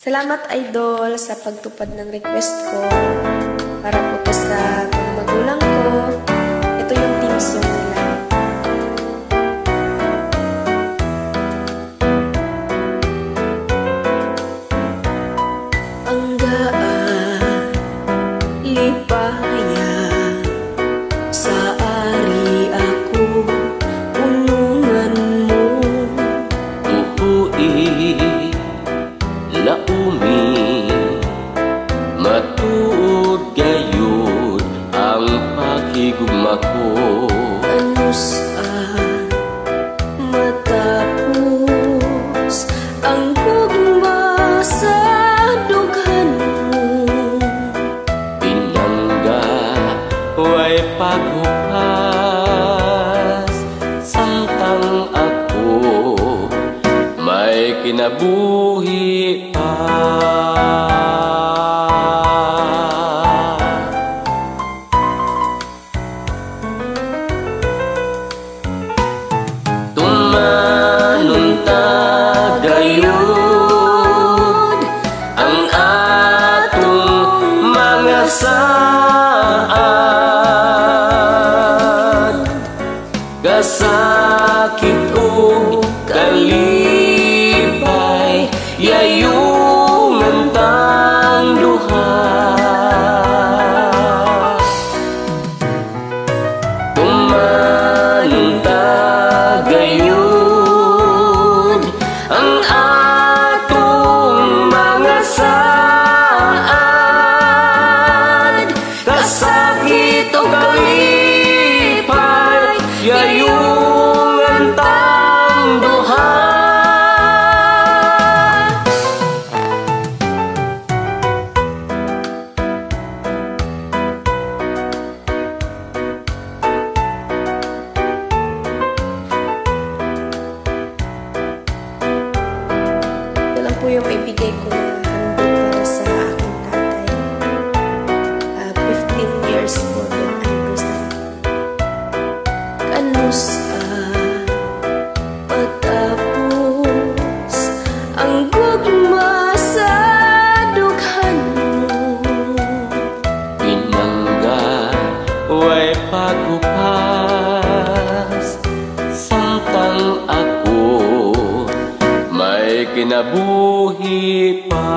Salamat, Idol, sa pagtupad ng request ko. Para po to sa mga magulang ko. Ito yung theme song nila. Ang gaan lipaya sa ari ako unungan mo. Uhui laumi matuod gayud ang paghigugma ko. Kanus-a matapos ang gugma sa dughan mo. Pinangga way paghukas samtang ako may kinabuhi pa. Tumanon ta gayud ang atong mga saad, kasakit ug kalipay yayungan tang duha. Tumanon ta gayud ang atong mga saad, kasakit ug kalipay yayungan tang duha. Ito lang po yung maibigay ko na handog para sa aking tatay. 15 years po yung anniversary. Kanus-a matapos ang gugma sa dughan mo. Pinangga way paghukas samtang ako may kinabuhi pa.